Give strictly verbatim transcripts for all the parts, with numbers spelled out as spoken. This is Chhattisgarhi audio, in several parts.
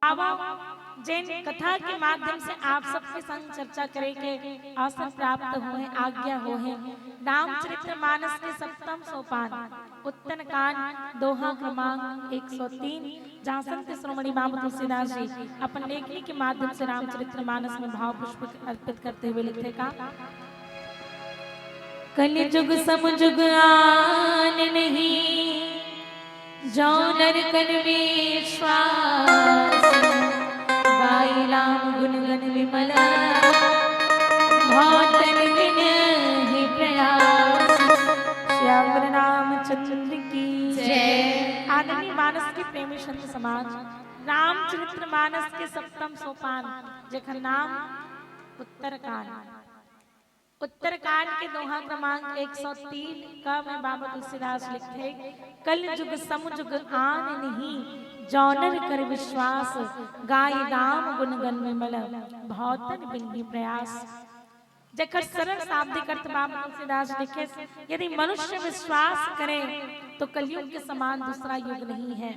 आवा, जेन कथा के माध्यम से आप सबके संग चर्चा करे के अवसर प्राप्त होहे, आज्ञा होहे। रामचरित मानस के सप्तम सोपान, उत्तरकांड, दोहा क्रमांक एक सौ तीन, जहाँ संत शिरोमणि बाबा तुलसीदास जी अपन लेखनी के माध्यम से रामचरित मानस में भाव पुष्प अर्पित करते हुए लिखथे का, कलि जुग सम जुग आन नहीं, जो नर कर विश्वास, गाई राम गुण गण विमल, भौतन बिन ही प्रयास। श्याम रामचंद्र की जय। आदरणीय मानस के प्रेमी संत समाज, रामचरित्र मानस के सप्तम सोपान, जेकर नाम उत्तरकांड। उत्तरकांड के दोहा क्रमांक एक सौ तीन क में बाबा तुलसीदास लिखथे, कल जुग सम जुग आन नहीं, जो नर कर विश्वास, गाई राम गुण गण विमल, भौतन बिन ही प्रयास। जेकर सरल शाब्दिक अर्थ बाबा तुलसीदास लिखे, यदि मनुष्य विश्वास करे तो कलयुग के समान दूसरा युग नहीं है,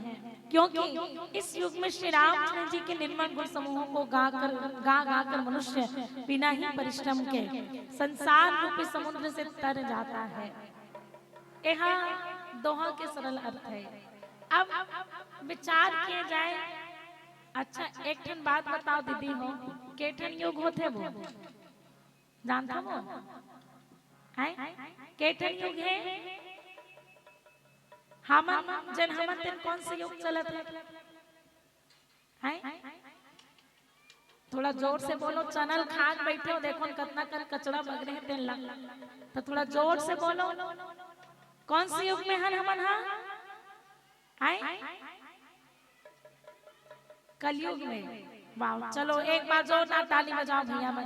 क्योंकि इस युग में श्री रामचंद्र जी के निर्मल गुण समूहों को गाकर, गा गाकर मनुष्य बिना ही परिश्रम के संसार रूपी समुद्र से तर जाता है। यह दोहा के सरल अर्थ है। अब विचार किया जाए। अच्छा, एक ठन बात बताओ दीदी हो, के ठन युग होथे वो? जानथव वो? हैं? के ठन युग हे? हमन, जन हमन तेन कौन से युग चलत हे? हैं? थोड़ा जोर से बोलो, चैनल खान बैठे हो, देखो न कतना कन कचरा बगरे हे तेन ला। तो थोड़ा जोर से बोलो, कौन से युग में हन हमन हा? हैं? कलयुग में। वाह, चलो एक बार जोरदार ताली बजाओ भैया मन।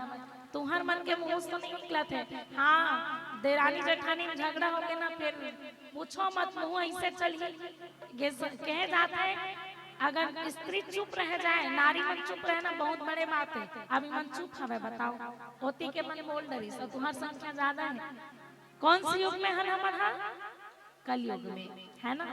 तुहर मन के मुंह से तो नहीं निकलत हे। हाँ, देरानी जेठानी में झगड़ा होगे ना, फिर पूछो मत, मुंह ऐसे चलही। ये स-, कहे जात हे, अगर स्त्री चुप रह जाए, नारी मन चुप रहे ना, बहुत बड़े बात हे। अभी मन चुप हवे, बताओ, ओती के मन बोल डरिस, तो तुहर संख्या ज्यादा हे। कौन से युग में हन हमन हा? कलयुग में, है ना?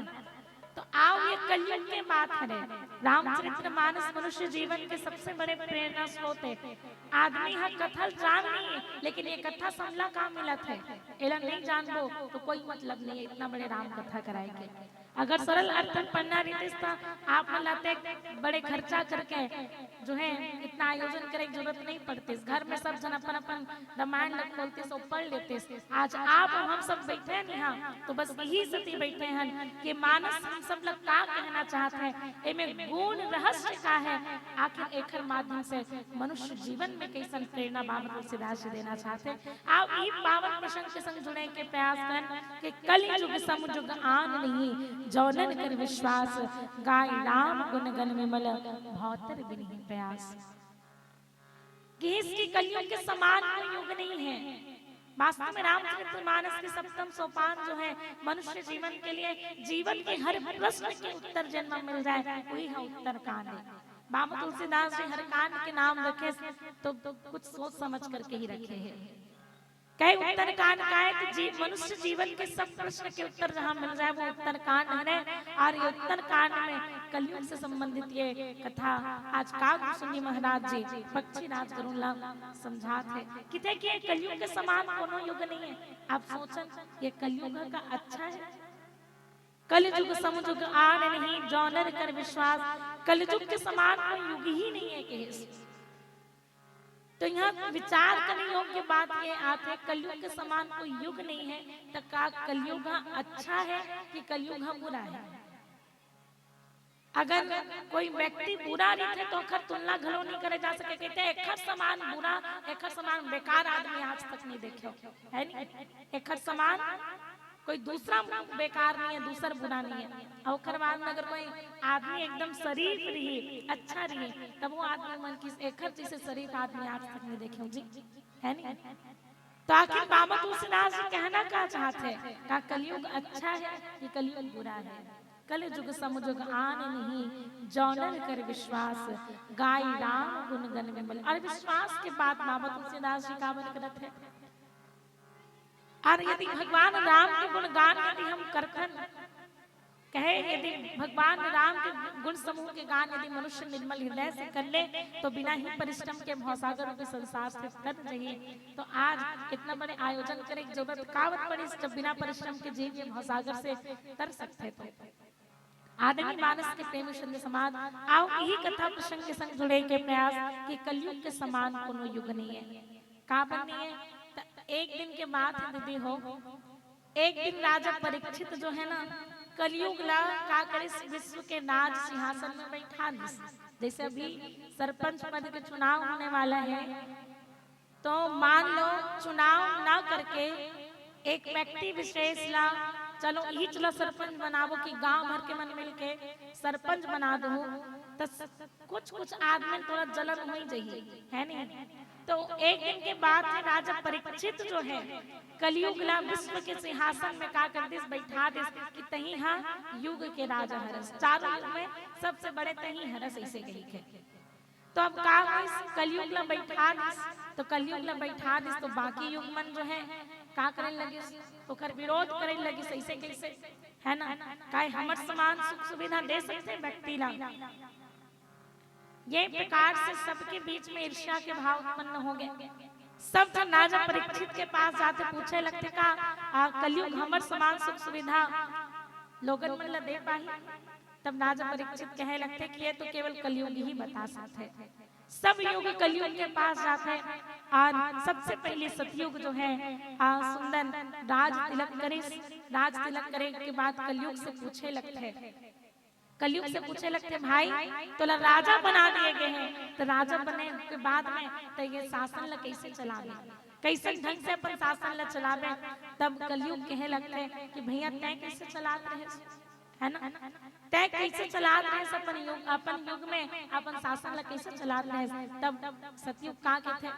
तो आओ, ये कलयुग के बात हरे। रामचरित्र मानस मनुष्य जीवन के सबसे बड़े प्रेरणा स्रोत हे। आदमी हा कथा ल जान नहीं हे, लेकिन ये कथा से हमला का मिलत हे, एला नहीं जानबो तो कोई मतलब नहीं हे इतना बड़े राम कथा कराए के। अगर सरल अर्थ में पढ़ना रहितिस त आप मन ला अतेक बड़े खर्चा करके जो हे इतना आयोजन करे के जरूरत नहीं पड़तिस। घर में सब झन अपन अपन रामायण ला खोलतिस अउ पढ़ लेतिस। आज आप अउ हम सब बैठे हन इहाँ, तो बस इही सेती बैठे हन कि मानस हम सब ला का कहना चाहत हे, एमे गुण रहस्य का हे, आखिर एखर माध्यम से मनुष्य जीवन में कइसन प्रेरणा बाबा तुलसीदास जी देना चाहत हे। आओ, ई पावन प्रसंग के संग जुड़े के प्रयास करन कि कलि जुग सम जुग आन नहीं, जो नर कर विश्वास, गाई राम गुण गण विमल, भौतर बिन ही प्रयास। कहिस कि कलयुग के समान कोई युग नहीं हे। वास्तव में रामचरित मानस के सप्तम सोपान जो हे, मनुष्य जीवन के लिए जीवन के हर प्रश्न के उत्तर जेन मा मिल जाए, वही हे उत्तरकांड। बाबा तुलसीदास जी हर कांड के नाम रखे तो कुछ सोच समझ करके ही रखे हे। कहे उत्तरकांड का हे कि जी-, मनुष्य जीवन के सब प्रश्न के उत्तर जहाँ मिल जाए, वो उत्तरकांड हरे। और ये उत्तरकांड में कलयुग से संबंधित ये कथा आज काग सुनी महाराज जी पक्षीराज गरुड़ ला समझात हे। किथे कि ये कलयुग के समान कोनो युग नहीं हे। आप सोचन, ये कलयुग का अच्छा हे? कलि जुग सम जुग आन नहीं, जो नर कर विश्वास। कलयुग के समान कोई युग ही नहीं हे, कहिस। तो यहाँ विचार करने योग्य बात ये आथे, कलयुग के समान कोई युग नहीं हे, त का कलयुग ह अच्छा हे कि कलयुग ह बुरा हे? अगर कोई व्यक्ति बुरा रहिथे, तो ओखर तुलना घलो नहीं करे जा सके। कहिथे, "एखर समान बुरा, एखर समान बेकार आदमी आज तक नहीं देखे हो," हे नहीं? एखर समान कोई दूसरा बेकार नहीं हे, दूसर बुरा नहीं हे। अउ ओकर बाद में अगर कोई आदमी एकदम शरीफ रही, अच्छा रही, तब वो आदमी मन कहिस, "एखर जैसे शरीफ आदमी आज तक नहीं देखे हो जी," हे नहीं? तो आखिर बाबा तुलसीदास जी कहना का चाहत हे? का कलयुग अच्छा हे कि कलयुग बुरा हे? कलि जुग सम जुग आन नहीं, जो नर कर विश्वास, गाई राम गुण गण विमल। अउ विश्वास के बात बाबा तुलसीदास जी काबर करत हे? अउ यदि भगवान राम के गुणगान यदि हम करथन, कहे यदि भगवान राम के गुण समूह के गान यदि मनुष्य निर्मल हृदय से कर ले, तो बिना ही परिश्रम के भवसागर रूपी संसार से तर जही। तो आज इतना बड़े आयोजन करे के जरूरत कावत पड़िस, जब बिना परिश्रम के जीव के भवसागर से तर सकथे। तो आदमी मानस के प्रेम संत समाज, आओ यही कथा प्रसंग के संग जुड़े के प्रयास कि कलयुग के समान कोनो युग नहीं है। काबर नहीं है? त एक दिन के बात है दीदी हो, एक दिन राजा परीक्षित जो है ना, कलयुग ला का करे, विश्व के राज सिंहासन में बैठा दिस। जैसे अभी सरपंच पद के चुनाव होने वाला है, तो मान लो चुनाव ना करके एक व्यक्ति विशेष ला, चलो इही चला सरपंच बनाबो कि गांव भर के मन मिलके सरपंच बना दो, तो कुछ कुछ आदमी थोड़ा जलन हो ही जाही, है नहीं? तो एक दिन के बात है, राजा परीक्षित जो है, कलयुग ला विश्व के सिंहासन में का कर दिस, बैठा दिस कि तही हा युग के राजा हरस, चारों युग में सबसे बड़े तही हरस, ऐसे कही के। तो अब का होइस, कलयुग ला बैठा दिस, तो कलयुग ला बैठा दिस, तो बाकी युग मन जो है का करे लगिस, ओकर विरोध करे लगिस, ऐसे कैसे, है ना? काय हमर समान सुख सुविधा दे सकथे व्यक्ति ला? ये प्रकार से सबके बीच में ईर्ष्या के भाव उत्पन्न हो गए। सब झन राजा परीक्षित के पास जाथे, पूछे लगथे का, आ, कलयुग हमर समान सुख सुविधा लोगन मन ला दे पाही? तब राजा परीक्षित कहे लगथे कि ये तो केवल कलयुग ही बता सकथे। सब युग कलयुग के पास जाथे और सबसे पहले सतयुग जो है, आ, सुंदर राज तिलक करिस। राज तिलक करे के बाद कलयुग से पूछे लगथे, कलयुग से पूछे लगथे, भाई, तोला राजा बना दिए गए हैं, तो राजा बने के बाद में तो ये शासन ला कैसे चलाबे, कैसे ढंग से अपन शासन ला चलाबे? तब कलयुग कहे लगथे कि भैया, तैं कैसे चलात रहे, है ना? तैं कैसे चलात रहे अपन युग, अपन युग में अपन शासन ला कैसे चलात रहे? तब सतयुग का कहथे?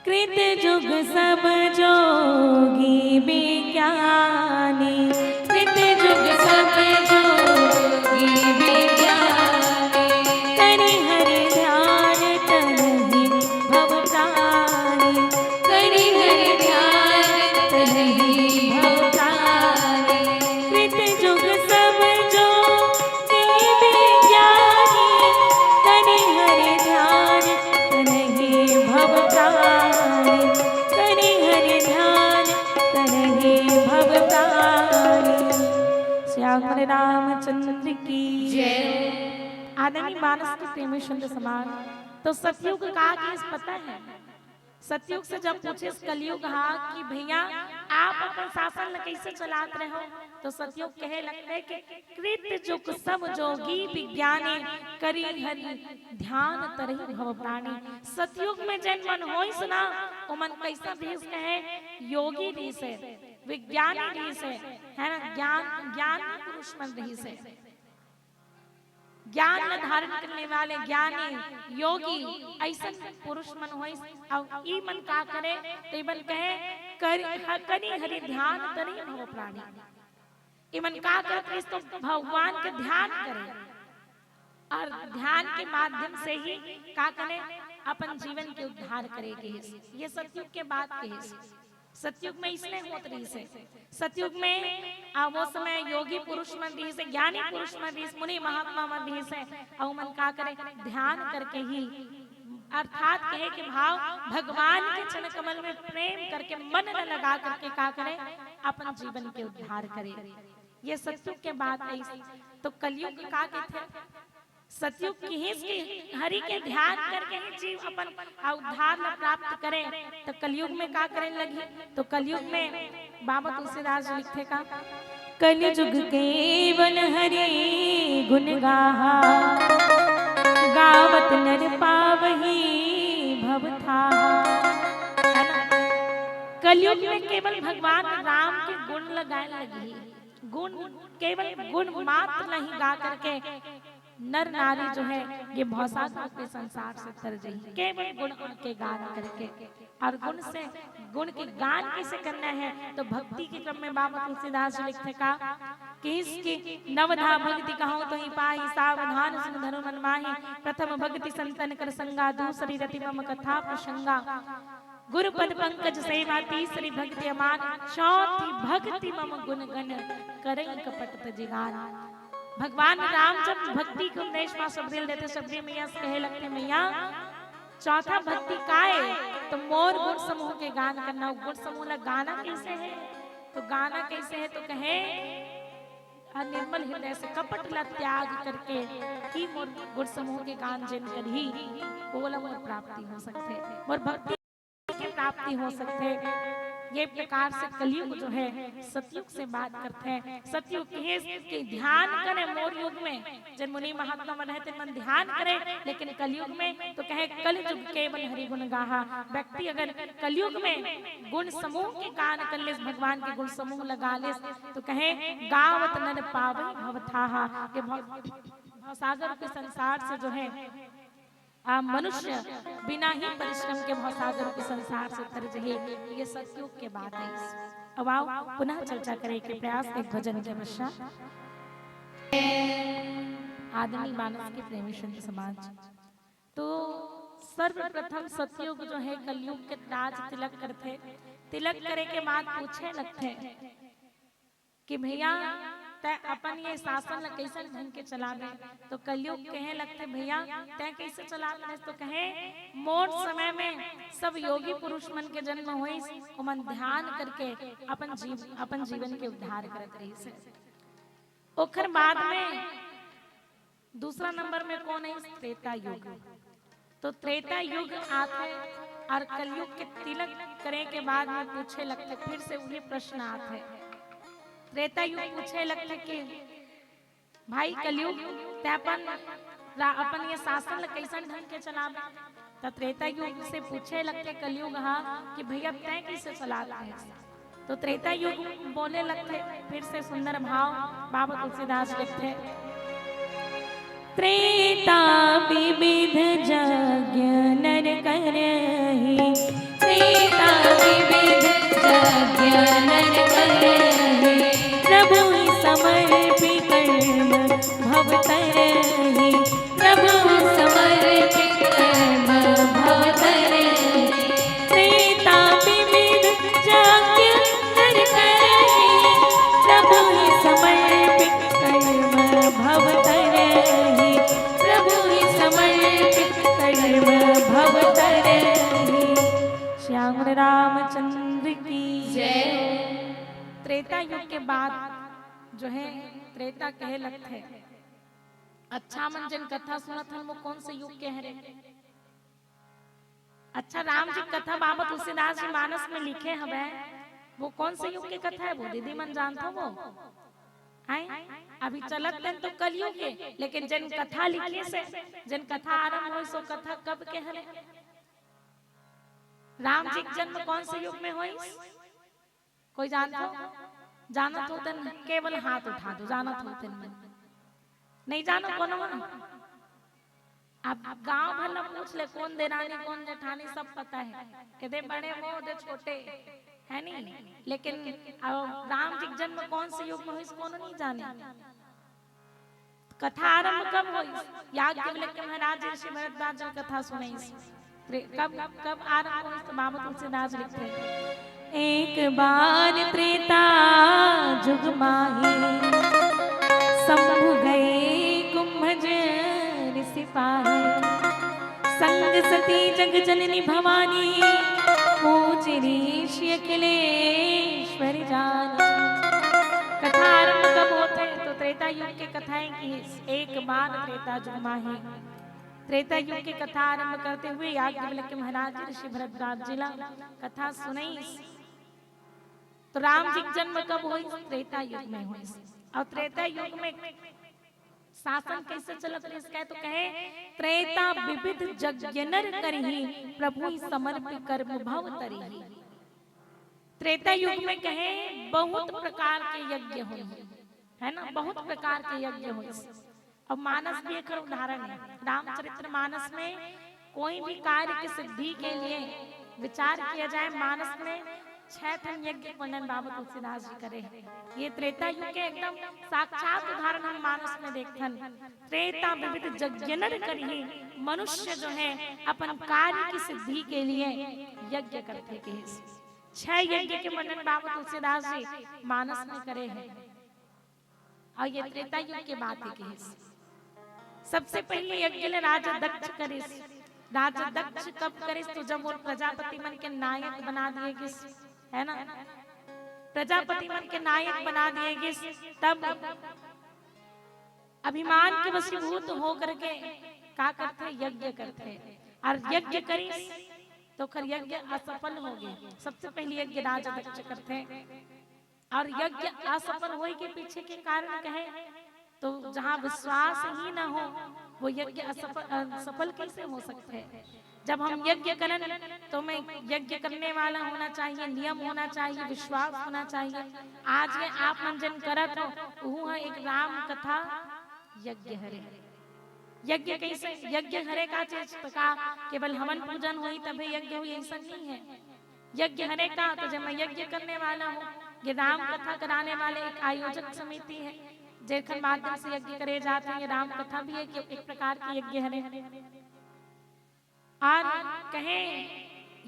कृत युग सब जोगी विज्ञानी, कृत युग सब जोगी विज्ञानी, करि हरि ध्यान तरहि भव प्राणी, करि हरि ध्यान तरहि भव प्राणी। कृत युग सब जोगी विज्ञानी, करि हरि ध्यान तरहि भव प्राणी, करि हरि ध्यान तरहि भव प्राणी। श्याम रामचंद्र की जय। आदरणीय मानस के प्रेमी संत समाज, तो सतयुग का कहिस पता है? सतयुग से जब पूछिस कलयुग हा कि भैया, आप अपन शासन ला कैसे चलात रहे हो, तो सतयुग कहे लगथे कि कृत युग सब जोगी विज्ञानी, करि हरि ध्यान तरहि भव प्राणी। सतयुग में जेन मन होइस ना, ओमन कैसा रिहिस कहे? योगी रिहिस हे, विज्ञानी रिहिस हे, है ना? ज्ञान, ज्ञान पुरुष मन रिहिस हे, ज्ञान ला धारण करने वाले ज्ञानी योगी, ऐसन पुरुष मन होइस। अउ ई मन का करे, तो ई मन कहे, कर, ह-, करि हरि ध्यान तरहि भव प्राणी। ई मन का करत रहिस, तो भगवान के ध्यान करे, और ध्यान के माध्यम से ही का करे, अपन जीवन के उद्धार करे के हे। ये सतयुग के बात के हे। सतयुग में इसने होत रहिस हे। सतयुग में, आ, वो समय योगी पुरुष मन रहिस हे, ज्ञानी पुरुष मन रहिस, मुनि महात्मा मन रहिस हे, अउ मन का करे, ध्यान करके ही, अर्थात कहे के भाव, भगवान के चरण कमल में प्रेम करके, मन ल लगा करके का करे, अपन जीवन के उद्धार करे। ये सतयुग के बात हे। तो कलयुग का कहथे? सतयुग किहिस कि हरि के ध्यान करके ही जीव अपन उद्धार ला प्राप्त करे। तो कलयुग में का करे लगही? तो कलयुग में बाबा तुलसीदास जी लिखथे का, कलयुग केवल हरि गुण गाहा, गावत नर पावही भव थाहा। है ना? कलयुग में केवल भगवान राम के गुण ला गाए लगही, गुण, केवल गुण मात्र नहीं गा करके नर नारी जो है, ये भवसागर के संसार से तर जाही, केवल गुण उनके गान करके। और गुण से, गुण के गान कैसे करना है, तो भक्ति के क्रम में बाबा तुलसीदास जी लिखथे का, किहिस कि नवधा भक्ति कहउँ तुहि पाही, सावधान सुन धनु मन माही। प्रथम भक्ति संतन कर संगा, दूसरी रति मम कथा प्रसंगा। गुरु पद पंकज सेवा तीसरी भक्ति अमान, चौथी भक्ति मम गुण गण करई कपट तजिगान। भगवान राम जब भक्ति के उपदेश माँ शबरी ल देथे, शबरी मैया से कहे लगथे, मैया चौथा भक्ति का ए? तो मोर गुण समूह के गान करना। गुण समूह ला गाना कैसे है? तो गाना कैसे है? तो कहे, निर्मल हृदय से कपट ला त्याग करके ही मोर गुण समूह के गान जेन करही, ओला मोर प्राप्ति हो सकथे, मोर भक्ति के प्राप्ति हो सकथे। ये प्रकार से कलयुग जो है सतयुग से बात करथे। सतयुग कहे कि ध्यान करे मोर युग में, जेन मुनि महात्मा मन रहे तेन मन ध्यान करे, लेकिन कलयुग में तो कहे कलयुग केवल हरि गुण गाहा। व्यक्ति अगर कलयुग में गुण समूह के गान कर लेस, भगवान के गुण समूह लगा लेस, तो कहे गावत नर पावई भवथाहा। ये भव-, भवसागर के संसार से जो है आ, मनुष्य बिना ही परिश्रम के भवसागर के संसार से तर जही। ये सतयुग के बात है। अब आओ पुनः चर्चा करे के प्रयास एक भजन के पश्चात। आदरणीय मानस के प्रेमी संत समाज, तो सर्वप्रथम सतयुग जो है कलयुग के राज तिलक करथे। तिलक करे के बाद पूछे लगथे कि भैया तैं अपन ये शासन ला कैसन ढंग के चलाबे? तो कलयुग कहे लगथे, भैया तैं कैसे चलात हस? तो कहे मोर समय में सब योगी पुरुष मन के जन्म होइस, ओमन ध्यान करके अपन जीव-, अपन जीवन के उद्धार करत रहिस हे। ओखर बाद में दूसरा नंबर में कौन है? त्रेता युग। तो त्रेता युग आथे और कलयुग के तिलक करे के बाद में पूछे लगथे, फिर से वही प्रश्न आथे। त्रेता युग पूछे लगथे कि भाई कलयुग, तैं अपन रा-, अपन ये शासन ला कैसन ढंग के चलाबे? त त्रेता युग से पूछे लगथे कलयुग हा कि भैया तैं कैसे चलात हस? तो त्रेता युग बोले लगथे, फिर से सुंदर भाव बाबा तुलसीदास लिखथे। त्रेता विविध यज्ञ नर करही, त्रेता विविध यज्ञ नर करही, प्रभु ही समर्पि कर्म भव तरही, प्रभु समर्पित कर्म भव तरहि। त्रेता विविध यज्ञ नर करहि, प्रभु ही समर्पित कर्म भव तरहि, प्रभु ही समर्पित कर्म भव तरहि। श्याम रामचंद्र की जय। त्रेता युग के बाद जो है त्रेता कहे लगथे। अच्छा, मन जेन कथा सुनत हन, वो कौन से युग के हरे? अच्छा, राम जी कथा बाबा तुलसीदास जी मानस में लिखे हवे, वो कौन से युग के कथा है? वो दीदी मन जानत हो वो? हैं? अभी चलत तन तो कलयुग के, लेकिन जेन कथा लिखे से, जेन कथा आरंभ होइस, वो कथा कब के हरे? राम जी के जन्म कौन से युग में होइस? कोई जानत हो? जानत हो तन केवल हाथ उठा दो, जानत हो तन। नहीं जानो कोनो मन? अब गांव भर ला पूछ ले, कौन देरानी, कौन जेठानी, सब पता है। एदे बड़े वो, ओदे छोटे, है नी? लेकिन अब राम जी के जन्म कौन से युग में होइस, कोनो नहीं जाने। कथा आरंभ कब होइस? याज्ञवल्क्य महाराज ऋषि भरद्वाज जी कथा सुनइस। त्रे-, कब, कब आरंभ होइस? तो बाबा तुलसीदास लिखथे, एक बार त्रेता जुग माही, शंभु गए कुंभज ऋषि पाही। संग सती जग जननी भवानी, पूज ऋषि अखिलेश्वर जानी। कथा आरंभ कब होथे? तो त्रेता युग के कथा हे कि एक बार त्रेता जुग माही। त्रेता युग के कथा आरंभ करते हुए याज्ञवल्क्य महाराज जी ऋषि भरद्वाज जी ला कथा सुनइस। तो राम जी के जन्म कब होइस? त्रेता युग में होइस। और त्रेता युग में शासन कैसे चलत रहिस? कहे तो कहे, त्रेता विविध यज्ञ नर करही, प्रभु ही समर्पि कर्म भव तरही। त्रेता युग में कहे बहुत प्रकार के यज्ञ होइस, है ना, बहुत प्रकार के यज्ञ होइस। अब मानस भी एकर उदाहरण है। रामचरित्र मानस में कोई भी कार्य की सिद्धि के लिए विचार किया जाए, मानस में छह ठन यज्ञ के वर्णन बाबा तुलसीदास जी करे हैं। ये त्रेता युग के एकदम साक्षात उदाहरण हम मानस में देखथन। त्रेता विविध यज्ञ नर करिही, मनुष्य जो है अपन कार्य की सिद्धि के लिए यज्ञ करथे कहिस। छह यज्ञ के वर्णन बाबा तुलसीदास जी मानस में करे हैं। अउ ये त्रेता युग के बात हे कहिस। सबसे पहले यज्ञ ल राजा दक्ष करिस। राजा दक्ष कब करिस? तो जब वो प्रजापति मन के नायक बना दिए गिस, है ना? प्रजापति मन के नायक बना दिए गिस, तब अभिमान के वशीभूत हो करके का करथे? यज्ञ करथे। और यज्ञ करिस तो ओकर यज्ञ असफल हो गे। सबसे पहले यज्ञ राजा दक्ष करथे। और यज्ञ असफल होए के पीछे के कारण कहे तो जहाँ विश्वास ही ना हो, वो यज्ञ असफल, असफल कैसे हो सकते हैं? जब हम यज्ञ करन तो मैं यज्ञ करने वाला होना चाहिए, नियम होना चाहिए, विश्वास होना चाहिए। आज ये आप मन जन करत हो, वहू ह एक राम कथा यज्ञ हरे। यज्ञ कैसे? यज्ञ हरे का चीज? तो का केवल हवन पूजन होई तभे यज्ञ होई? ऐसा नहीं है। यज्ञ हरे का? तो जब मैं यज्ञ करने वाला हूँ, ये राम कथा कराने वाले एक आयोजक समिति है, जेकर माध्यम से यज्ञ करे जाते हैं। ये राम कथा भी एक, एक प्रकार की यज्ञ हरे। और कहे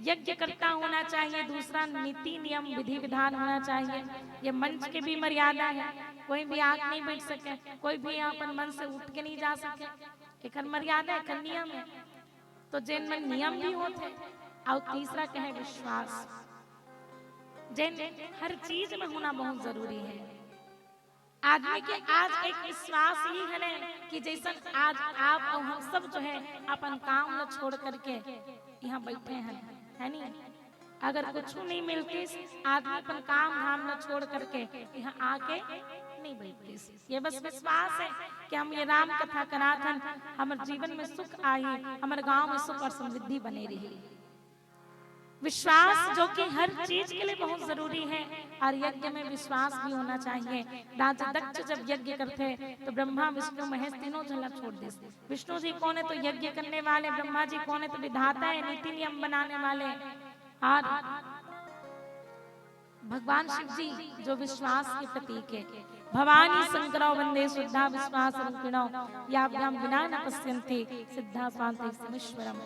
यज्ञ करता होना चाहिए, दूसरा नीति नियम विधि विधान होना चाहिए। ये मंच के भी मर्यादा है, कोई भी आके नहीं बैठ सके, कोई भी अपन मन से उठ के नहीं जा सके। एकर मर्यादा, एकर नियम है। तो जेन मन नियम भी होथे, अउ तीसरा कहे विश्वास, जेन हर चीज में होना बहुत जरूरी है। आदमी के आज एक विश्वास ही है ना कि जैसन आज आप और हम सब जो है अपन काम ल छोड़ करके यहाँ बैठे हैं, है नी? अगर कुछ नहीं मिलतीस, आदमी अपन काम धाम ल छोड़ करके यहाँ आके नहीं बैठतीस। ये बस विश्वास है कि हम ये राम कथा कराथन, हमर जीवन में सुख आही, हमर गांव में सुख और समृद्धि बने रही। विश्वास जो कि हर चीज के लिए बहुत जरूरी है और यज्ञ में विश्वास भी होना चाहिए। राजा दक्ष जब यज्ञ करथे तो ब्रह्मा विष्णु महेश तीनों झन ला छोड़ देस। विष्णु जी कौन है? तो यज्ञ करने वाले। ब्रह्मा जी कौन है? तो विधाता है, नीति नियम बनाने वाले। और भगवान शिव जी जो विश्वास के प्रतीक है। भवानी शंकरौ वंदे शुद्धा विश्वास रूपिणौ, याभ्याम विना न पश्यन्ति सिद्धा स्वान्ते समीश्वरम।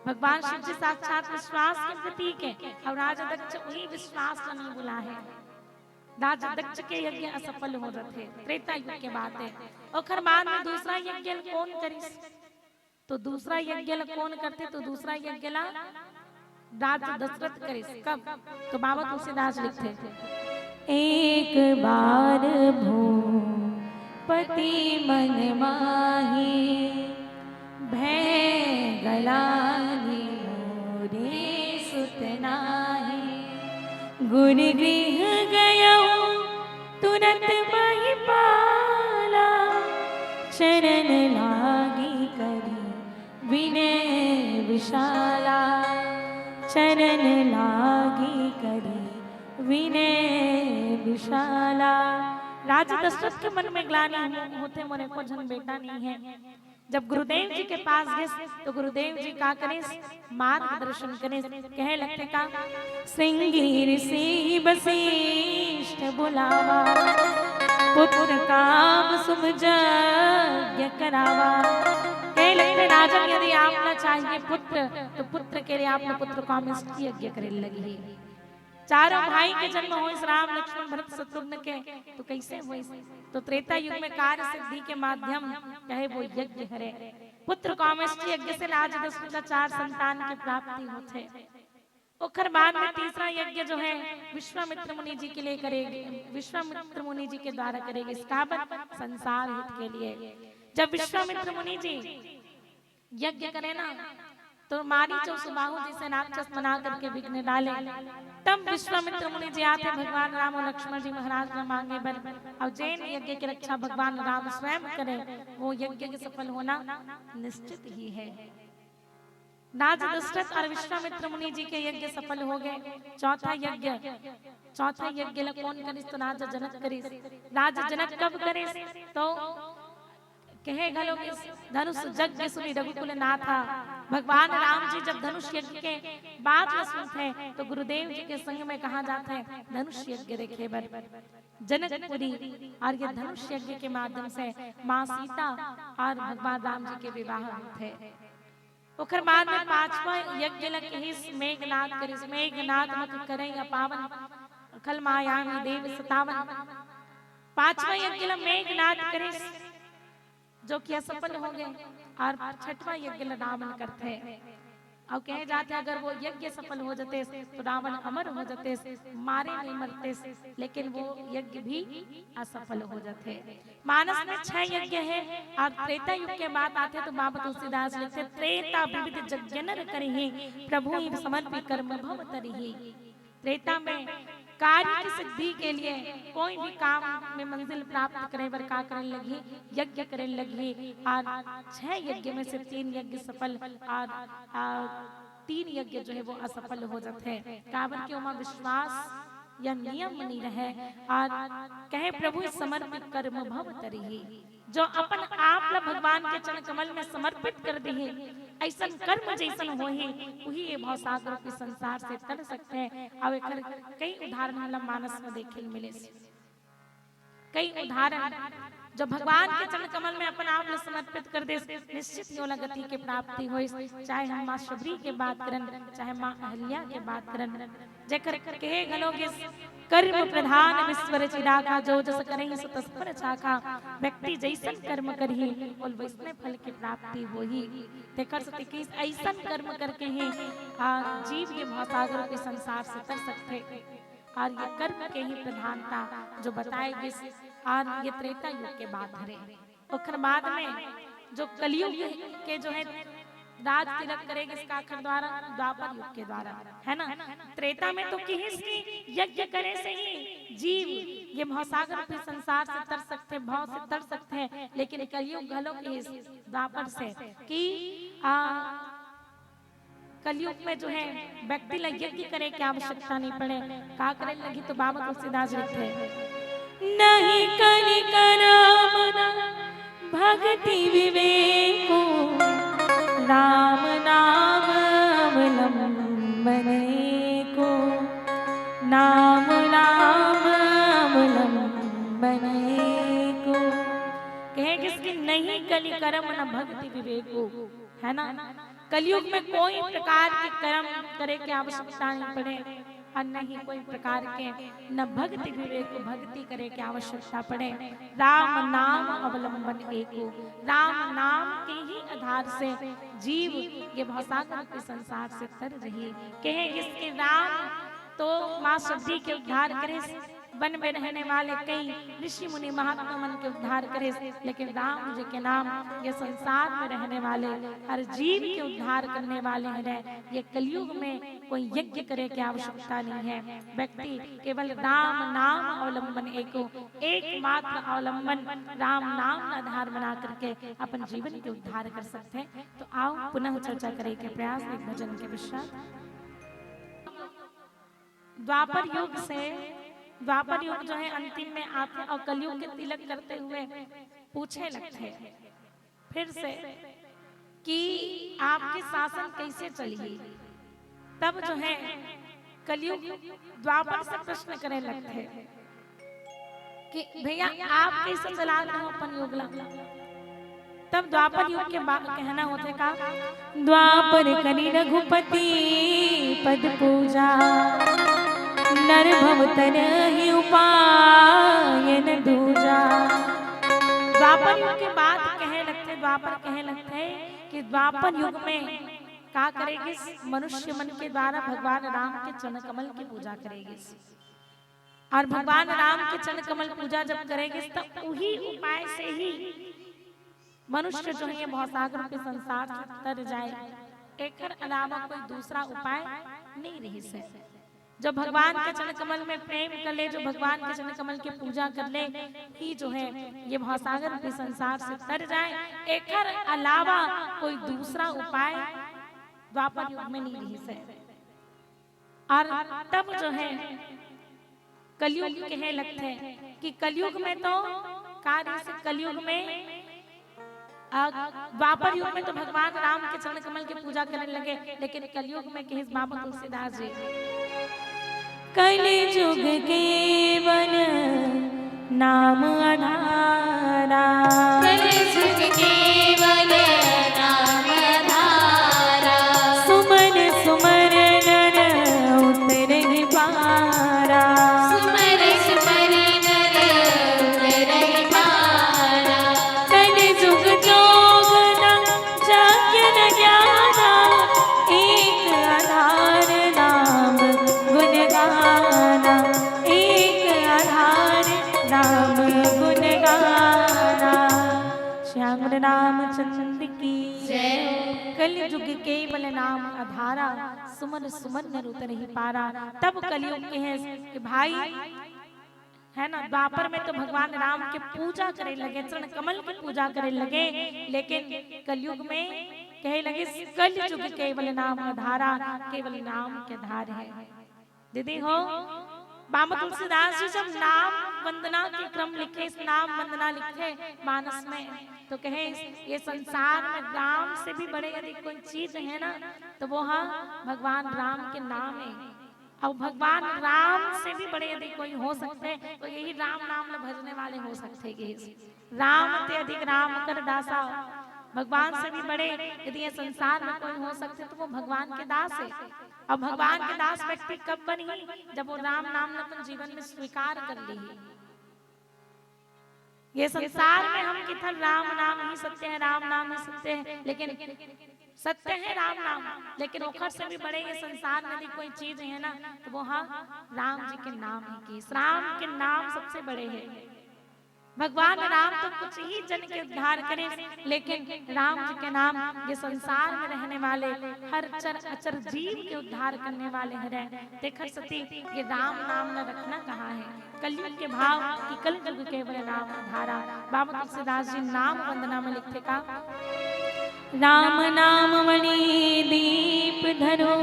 भगवान शिव जी साक्षात विश्वास के प्रतीक है और राजा दक्ष वही विश्वास ला नहीं भुला है। राजा दक्ष के यज्ञ असफल हो जाते, त्रेता युग के बात है। ओखर बाद में दूसरा यज्ञ कौन करिस? तो दूसरा यज्ञ ला कौन करथे? तो दूसरा यज्ञ ला राजा दशरथ करिस। कब? तो बाबा तुलसीदास लिखथे, एक बार भूपति मन माही, भय गलानी मोरे सुत नाही। गुरु गृह गयौ तुरत महिपाला, चरण लागी करी विनय विशाला, चरण लागी करी विनय विशाला। राजा दशरथ के मन में ग्लानि होथे, मोरे को झन बेटा नहीं है। जब गुरुदेव जी के पास गिस, तो गुरुदेव जी का करिस? मार्गदर्शन करिस। कहे लगथे का, श्रृंगी ऋषि वशिष्ठ बुलावा, पुत्र काम शुभ यज्ञ करावा। कहे लगथे, राजन, यदि आप ना चाहिए पुत्र, तो पुत्र के लिए आप ना पुत्र काम यज्ञ करे लगी। चारों भाई के जन्म होइस, राम, लक्ष्मण, भरत, शत्रुघ्न के, तो कैसे होइस? तो त्रेता युग में कार्य सिद्धि के माध्यम कहे वो यज्ञ हरे। पुत्र कामेष्टि यज्ञ से राज दशरथ का चार संतान की प्राप्ति होथे। ओखर बाद में तीसरा यज्ञ जो है विश्वामित्र मुनि जी के लिए करेगी, विश्वामित्र मुनि जी के द्वारा करेगी। इसका संसार हित के लिए। जब विश्वामित्र मुनि जी यज्ञ करे ना, तो मारीच अउ सुबाहु जैसे राक्षस बना करके विघ्न डाले। तब विश्वामित्र मुनि जी आथे भगवान राम और लक्ष्मण जी महाराज ला मांगे बर, अउ जेन यज्ञ की रक्षा भगवान राम स्वयं करे, वो यज्ञ के सफल होना निश्चित ही है। राजा दशरथ और विश्वामित्र मुनि जी के यज्ञ सफल हो गए। चौथा यज्ञ, चौथा यज्ञ ला कौन करिस? तो राजा जनक करिस। राजा जनक कब करिस? तो कहे घलो कि धनुष यज्ञ सुनि रघुकुल नाथा। भगवान राम जी जब धनुष यज्ञ के बात ल सुनथे तो गुरुदेव जी के संग में कहाँ जाथे? धनुष यज्ञ देखे बर जनकपुरी। और ये धनुष यज्ञ के माध्यम से माँ सीता और भगवान राम जी के विवाह होथे। ओकर बाद में पांचवा यज्ञ ल कहिस मेघनाद करिस, मेघनाद मख करइ अपावन, खल मायावी देव सतावन। पांचवा यज्ञ ल मेघनाद करिस, जो कि असफल हो गए। और छठवा यज्ञ ल रावण करथे। अउ कहे जाथे अगर वो यज्ञ सफल हो जतेस तो रावण अमर हो जतेस, मारे नहीं मरतेस, लेकिन वो यज्ञ भी असफल हो जथे। मानस में छह यज्ञ हे और त्रेता युग के बात आथे तो बाबा तुलसीदास लिखथे, त्रेता विविध यज्ञ नर करिही, प्रभु ही समर्पि कर्म भव तरिही। त्रेता में कार्य की सिद्धि के लिए कोई भी काम में मंजिल प्राप्त करे बर का करे लगही? यज्ञ करे लगही। और छह यज्ञ में से तीन यज्ञ सफल और, और तीन यज्ञ जो है वो असफल हो जाते हैं। काबर के ओमा विश्वास या नियम नहीं रहे। और कहे प्रभु समर्पित कर्म भव तरिही, जो अपन आप ल भगवान के चरण कमल में समर्पित कर दिही, ऐसन कर्म जैसन होही, उही ये भवसागर रूपी संसार से तर सकथे। अउ एकर कई उदाहरण हमला मानस में देखे ल मिले। कई उदाहरण जो भगवान के चरण कमल में अपन आप ल समर्पित कर देस, निश्चित ही ओला गति के प्राप्ति होइस। चाहे हम माँ शबरी के बात करन, चाहे माँ अहल्या के बात करन, जेकर कहे घलो गिस, कर्म प्रधान विश्व रचि राखा, जो जस करही सो तस फल चाखा। व्यक्ति जैसन कर्म करही, ओल वैसने फल के प्राप्ति होही। तेकर सेती किस ऐसन कर्म करके ही आ, जीव ये भवसागर के संसार से तर सकथे। और ये कर्म के ही प्रधानता जो बताए गिस, और ये त्रेता युग के बात हरे। ओखर बाद में जो कलयुग के जो है राज तिलक करे गिस काखर द्वारा, द्वापर युग के द्वारा, है ना? त्रेता में तो किहिस कि यज्ञ करे से ही जीव ये भवसागर के संसार से तर सकथे, भव से तर सकथे, लेकिन कलयुग घलो किहिस द्वापर से कि आ, कलयुग में जो है व्यक्ति ला यज्ञ करे के आवश्यकता नहीं पड़े। का करे लगी तो बाबा तुलसीदास जी लिखथे, नहीं कलि करम न भक्ति विवेको, राम नाम अवलंबन एको, नाम नाम अवलंबन एको। कहे गिस कि नहीं कलि करम न भक्ति विवेको, है ना? कलयुग में कोई प्रकार के कर्म करे के आवश्यकता नहीं पड़े और न ही कोई प्रकार के न भक्ति विवेक भक्ति करे के आवश्यकता पड़े। राम नाम अवलंबन एको, राम नाम के ही आधार से जीव ये भवसागर के संसार से तर रही। कहे गिस कि राम तो माँ शबरी के उद्धार करे, वन में रहने वाले कई ऋषि मुनि महात्मा मन के उद्धार करे, लेकिन राम जी के नाम ये संसार में रहने वाले हर जीव के उद्धार करने वाले हैं। ये कलयुग में कोई यज्ञ करे की आवश्यकता नहीं है। व्यक्ति केवल राम नाम अवलंबन एको, एकमात्र अवलंबन राम नाम का आधार बना करके अपन जीवन के उद्धार कर सकते हैं। तो आओ पुनः चर्चा करे के प्रयास एक भजन के पश्चात। द्वापर युग से, द्वापर युग जो है अंतिम में आथे और कलयुग के तिलक करते हुए पूछे लगथे फिर से कि आपके शासन कैसे चलही। तब जो है कलयुग द्वापर से प्रश्न करे लगथे कि भैया आप कैसे चला रहे हो अपन युग ला। तब द्वापर युग के बा-, कहना होथे का, द्वापर करि रघुपति पद पूजा, नर भव तरहि उपाय न दूजा। द्वापर युग के बात कहे लगथे, द्वापर कहे लगथे कि द्वापर युग में का करे गिस, मनुष्य मन के द्वारा भगवान राम के चरण कमल की पूजा करे गिस। और भगवान राम के चरण कमल पूजा जब करे गिस, त उही उपाय से ही मनुष्य जो है भवसागर के संसार से तर जाए, एकर अलावा कोई दूसरा उपाय नहीं रहिस हे। जो भगवान के चरण कमल में प्रेम कर ले, जो भगवान के चरण कमल के पूजा कर ले, ही जो है ये भवसागर के संसार से तर जाए, एकर अलावा कोई दूसरा उपाय द्वापर युग में नहीं रहिस हे। और तब जो है कलयुग कहे लगथे कि कलयुग में तो का रहिस हे, कलयुग में आ, द्वापर युग में तो भगवान राम के चरण कमल के पूजा करे लगे, लेकिन कलयुग में कहिस बाबा तुलसीदास जी, कलि जुग केवल नाम आधारा। कलि जुग केवल नाम आधारा। सुमन सुमर नर उतरहि पारा। सुमन सुमर नर उतरहि पारा। कलि जुग जोग न जाग्य न ज्ञाना, एक आधार नाम गुण गाना, एक आधार नाम गुण गाना। श्याम रामचंद्र की जय। कलि जुग केवल नाम आधारा, सुमन सुमन नर उतरहि पारा। तब कलयुग कहे कि भाई, है ना, द्वापर में तो भगवान राम के पूजा करे लगे, चरण कमल के पूजा करे लगे, लेकिन कलयुग में कहे लगे, कलि जुग केवल नाम आधारा, केवल नाम के आधार है। दीदी हो, बाबा तुलसीदास जी जब नाम वंदना के क्रम लिखे, इस नाम वंदना लिखे मानस में, तो कहे, ये संसार में राम से भी बड़े यदि कोई चीज है ना, तो वो हाँ भगवान राम के नाम है। अउ भगवान राम से भी बड़े यदि कोई हो सकथे, तो यही राम नाम ल भजने वाले हो सकथे। कहिस, राम ते अधिक राम कर दासा। भगवान से भी बड़े यदि ये संसार में कोई हो सकथे, तो वो भगवान के दास है। अउ भगवान के दास व्यक्ति कब बनही? जब वो राम नाम ल अपन जीवन में स्वीकार कर लिही। ये संसार में हम किथन राम नाम ही सत्य है, राम नाम ही सत्य है, लेकिन सत्य है राम नाम, लेकिन ओखर से भी बड़े ये संसार में यदि कोई चीज है ना, तो वो हाँ राम जी के नाम है। कहिस राम के नाम सबसे बड़े है। भगवान राम तो कुछ ही जन के उद्धार करे, लेकिन राम जी के नाम ये संसार में रहने वाले हर चर अचर जीव के उद्धार करने वाले हरे। तेखर सेती ये राम नाम ल रखना कहा है। कलयुग के भाव कि कलयुग केवल नाम आधारा। बाबा तुलसीदास जी नाम वंदना में लिखथे का, राम नाम मणि दीप धरो,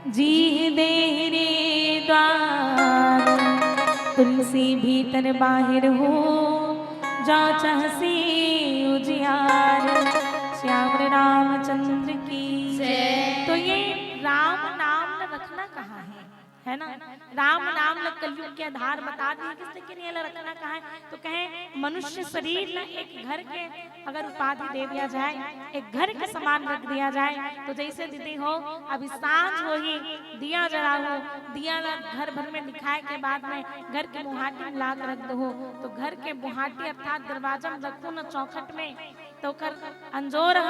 जीह देह रे द्वार। तुलसी भीतर बाहिर हो, जा चहसी उजियार। श्याम रामचंद्र की जय। तो ये राम नाम ल रखना कहा है, है ना? राम नाम ल कलयुग के आधार बता दिए, किस लेकिन ये ल रखना कहा है? तो कहे, मनुष्य शरीर ल एक घर के अगर उपाधि दे दिया जाए, एक घर के समान रख दिया जाए, तो जैसे दीदी हो, अभी सांझ होही, दिया जलाहू, दिया ल घर भर में दिखाए के बाद में घर के मुहाटी में ला के रख दो, तो घर के मुहाटी अर्थात दरवाजा में रखू न चौखट में, तो ओकर अंजोर ह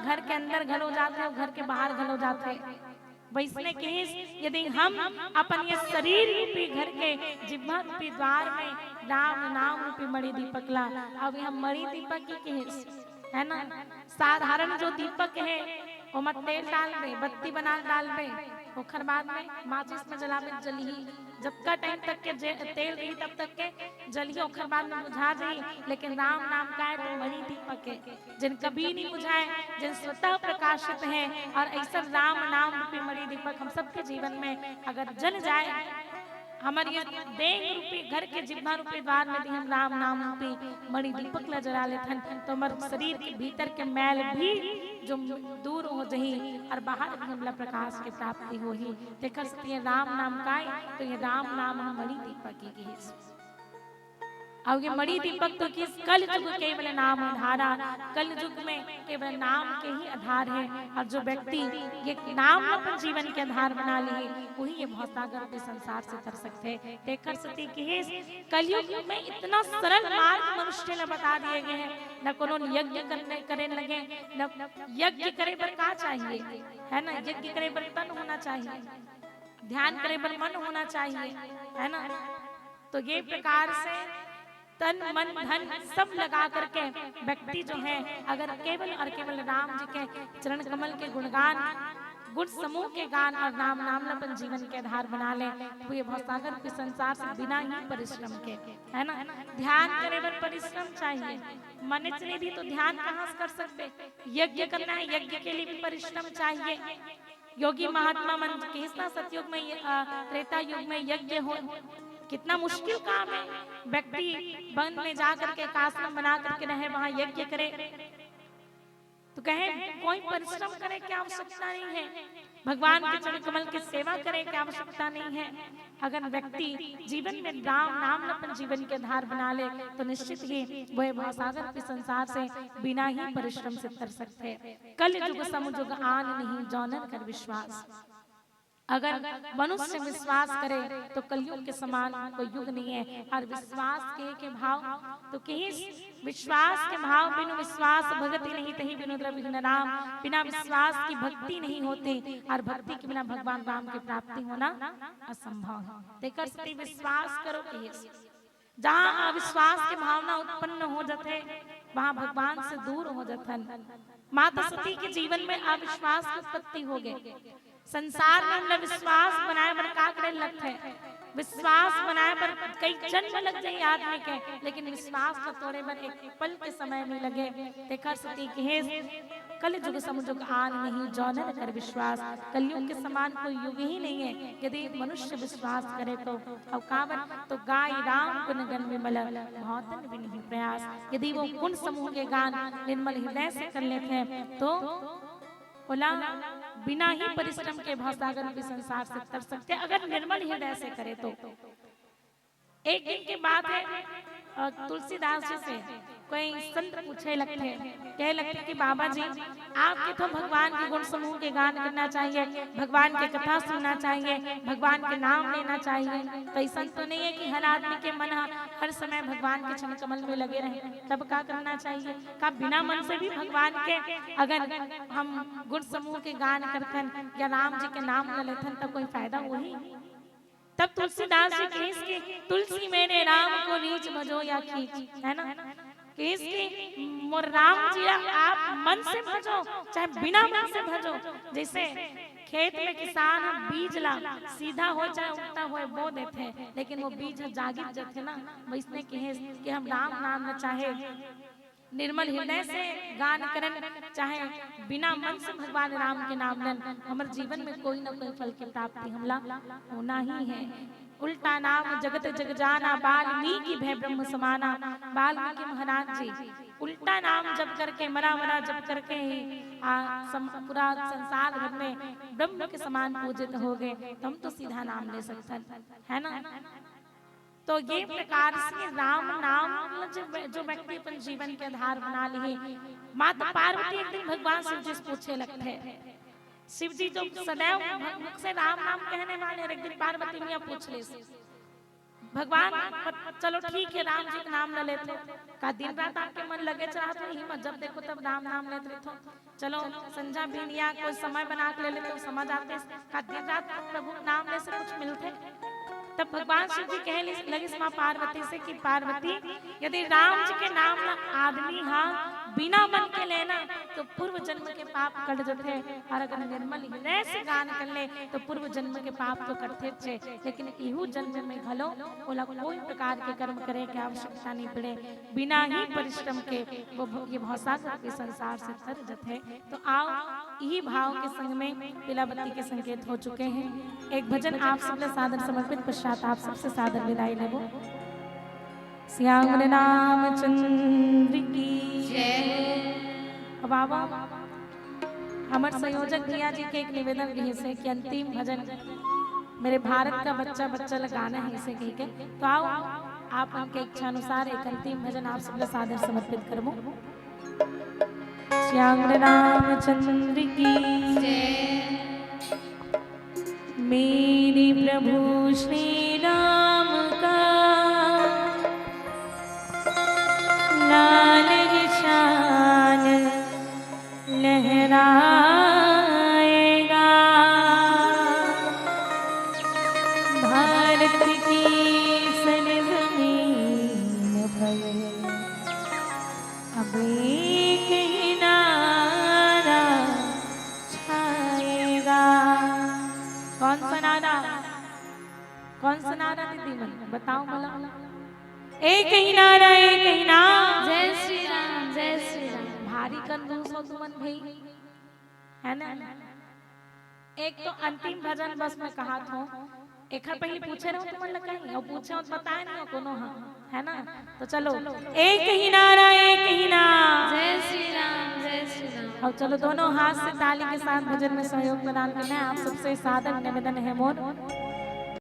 घर के अंदर घलो जाथे अउ घर के बाहर घलो जाथे। वैसने कहिस, यदि हम अपन ये शरीर रूपी घर के जिब्हा रूपी द्वार में राम नाम रूपी मणि दीपक ला, अब हम मणि दीपक ही कहिस, है ना? साधारण जो दीपक है, ओमा तेल डालबे, बत्ती बना डालबे, ओखर बाद में माचिस में जलाबे, जलही। जतका टाइम तक के जे तेल रही, तब तक के जलही, ओखर बाद में बुझा जाही। लेकिन राम नाम का है तो मणि दीपक है, जिन कभी नहीं बुझाए, जिन स्वतः प्रकाशित है। और ऐसा राम नाम रूपी मणि दीपक हम सबके जीवन में अगर जल जाए, हमर ये देंग रूपी घर के जिब्हा रूपी द्वार में यदि हम राम नाम रूपी मणि दीपक ला जला लेथन, तो हमर शरीर के भीतर के मैल भी जो दूर हो जही और बाहर भी हमला प्रकाश के प्राप्ति होही। तेखर सेती ये राम नाम काय, तो ये राम नाम ह मणि दीपक ही कहिस। अउ ये मणि दीपक तो कहिस, कल युग केवल नाम आधारा, कल युग में केवल नाम के ही आधार है। और जो व्यक्ति ये नाम अपन जीवन के आधार बना लिही, वही ये भवसागर के संसार से तर सकथे। तेखर सेती कहिस, कलयुग में इतना सरल मार्ग मनुष्य ला बता दिए गए हैं। न कोनो यज्ञ करने, करे लगे, न यज्ञ करे बर का चाहिए, है ना? यज्ञ करे बर तन होना चाहिए, ध्यान करे बर मन होना चाहिए, है ना? तो ये प्रकार से तन, मन, धन सब लगा करके व्यक्ति जो है, अगर केवल और केवल राम जी के चरण कमल के गुणगान, गुण समूह के गान और राम नाम ल अपन जीवन के आधार बना ले, तो ये भवसागर के संसार से बिना ही परिश्रम के, है ना? ध्यान करे बर परिश्रम चाहिए, मनुष्य ने भी तो ध्यान कहाँ से कर सकते? यज्ञ करना है, यज्ञ के लिए भी परिश्रम चाहिए। योगी महात्मा मन कहिस ना, सतयुग में ये, अ, त्रेता युग में यज्ञ हो, कितना मुश्किल काम है। व्यक्ति वन में जा करके एक आश्रम बना करके रहे, वहां यज्ञ करे। तो कहे, कोई परिश्रम करे की आवश्यकता नहीं है, भगवान के चरण कमल की सेवा करे की आवश्यकता नहीं है। अगर व्यक्ति जीवन में राम नाम अपन जीवन के आधार बना ले, तो निश्चित ही वह भवसागर के संसार से बिना ही परिश्रम से तर सकते। कल जुग सम जुग आन नहीं, जौनर कर विश्वास। अगर मनुष्य विश्वास करे, तो कलयुग के समान कोई युग नहीं है। और विश्वास के, के भाव तो कहिस, विश्वास के भाव बिनु विश्वास भगति नहीं, तही बिनु द्रविघ्न राम। बिना विश्वास की भक्ति नहीं होती, और भक्ति के बिना भगवान राम की प्राप्ति होना असंभव है। तेकर सेती विश्वास करो, कहिस। जहाँ अविश्वास के भावना उत्पन्न हो जाथे, वहाँ भगवान से दूर हो जाथन। माता सती के जीवन में अविश्वास की उत्पत्ति हो गई। संसार में हमला विश्वास बनाए बर का करे लगथे? विश्वास बनाए बर कई जन्म लग जाही आदमी के, लेकिन विश्वास ला तोड़े बर एक पल के समय नहीं लगे। तेकर सेती कहिस, कल जुग सम जुग आन नहीं, जौनर कर विश्वास। कलयुग के समान कोई युग ही नहीं है। यदि मनुष्य विश्वास करे तो, अउ काबर तो गाय राम गुण गण विमल, भवतन विनहि प्रयास। यदि वो गुण समूह के गान निर्मल हृदय से कर लेथे, तो ओला बिना ही परिश्रम के भवसागर रूपी संसार से तर सकथे, अगर निर्मल हृदय से करे तो। एक दिन के बात है, अ, तुलसीदास जी से कोई संत पूछे लगथे, कहे लगथे कि बाबा जी, आपके तो भगवान के गुण समूह के गान करना चाहिए, भगवान के कथा सुनना चाहिए, भगवान के नाम लेना चाहिए। तो ऐसा तो नहीं है कि हर आदमी के मन ह-, हर समय भगवान के चरण कमल में लगे रहे, तब का करना चाहिए? का बिना मन से भी भगवान के अगर हम गुण समूह के गान करथन या राम जी के नाम ल लेथन, तब कोई फायदा होही? तब तुलसीदास जी कहिस कि तुलसी मेरे राम को रीझ भजो या खींच, है ना? कहिस कि मोर राम जी ला आप मन से भजो, चाहे बिना मन से भजो। जैसे खेत में किसान ह बीज ला सीधा हो चाहे उल्टा होए बो देथे, लेकिन वो बीज ह जागित जथे ना, वैसने कहिस कि हम राम नाम ल चाहे निर्मल हृदय से गान करन, चाहे बिना मन से भगवान राम के नाम लेन, हमर जीवन में कोई ना कोई फल की प्राप्ति हमला होना ही है। उल्टा नाम जगत जग जाना, वाल्मीकि भए ब्रह्म समाना। वाल्मीकि महाराज जी उल्टा नाम जप करके, मरा मरा जप करके ही आ, सम, पूरा संसार भर में ब्रह्म के समान पूजित हो गए। तो हम तो सीधा नाम ले सकथन, है ना? तो ये प्रकार से राम नाम जो, जो व्यक्ति अपन जीवन के आधार बना लिए। माता पार्वती एक दिन भगवान शिव जी से पूछे लगथे, शिव जी जो सदैव मुख से राम नाम कहने वाले, एक दिन पार्वती मैया पूछ ले, भगवान, चलो ठीक है, राम जी के नाम ल लेथो, का दिन रात आपके मन लगे चाहत हो, यही मत जब देखो तब राम नाम लेत रहथो। चलो, संझा बिहनिया कोई समय बना के ले लेते हो, समझ आते हैं, का दिन रात प्रभु नाम ले से कुछ मिलते? तब भगवान शिव जी कहे लगिस माँ पार्वती से कि पार्वती, यदि राम जी के नाम ला आदमी हा बिना मन के लेना, तो पूर्व जन्म के पाप कट जथे, और अगर निर्मल हृदय से गान कर ले, तो पूर्व जन्म के पाप तो कटथे छे, लेकिन इहू जन्म में घलो ओला कोई प्रकार के कर्म करे के आवश्यकता नहीं पड़े। बिना ही परिश्रम के वो भ-, ये भवसागर के संसार से तर जथे। तो आओ, इही भाव के संग में पीलाबत्ती के संकेत हो चुके हैं। एक भजन आप सबले सादर समर्पित, पश्चात आप सबसे सादर विदाई लेबो। श्याम रामचंद्र की जय। अब आवा, हमर संयोजक भैया जी के एक निवेदन रहिस हे कि अंतिम भजन मेरे भारत का बच्चा बच्चा ला गाना है इसे कह के। तो आओ, आप उनके इच्छा अनुसार एक अंतिम भजन आप सबला सादर समर्पित करबो। श्याम रामचंद्र की जय। मेरे प्रभु श्री राम का लाल निशान लहराएगा। भारत की सरजमीन पर अब एक ही नारा छाएगा। कौन सा नारा? कौन सा नारा दीदी मन? बताओ मला। एक ही नारा, एक ही नाम। जय श्री राम, जय श्री राम। भारी कंजूस हो तुमन भाई, है ना? एक तो अंतिम भजन बस मैं कहा था, एखर पहले पूछे रहो तुमन ला कहीं, अउ पूछे हो तो बताए नहीं हो कोनो हा, है ना? तो चलो, एक ही नारा, एक ही नारा। जय श्री राम, जय श्री राम। अब चलो, दोनों हाथ से ताली के साथ भजन में सहयोग प्रदान करना है। आप सबसे सादर निवेदन है मोर।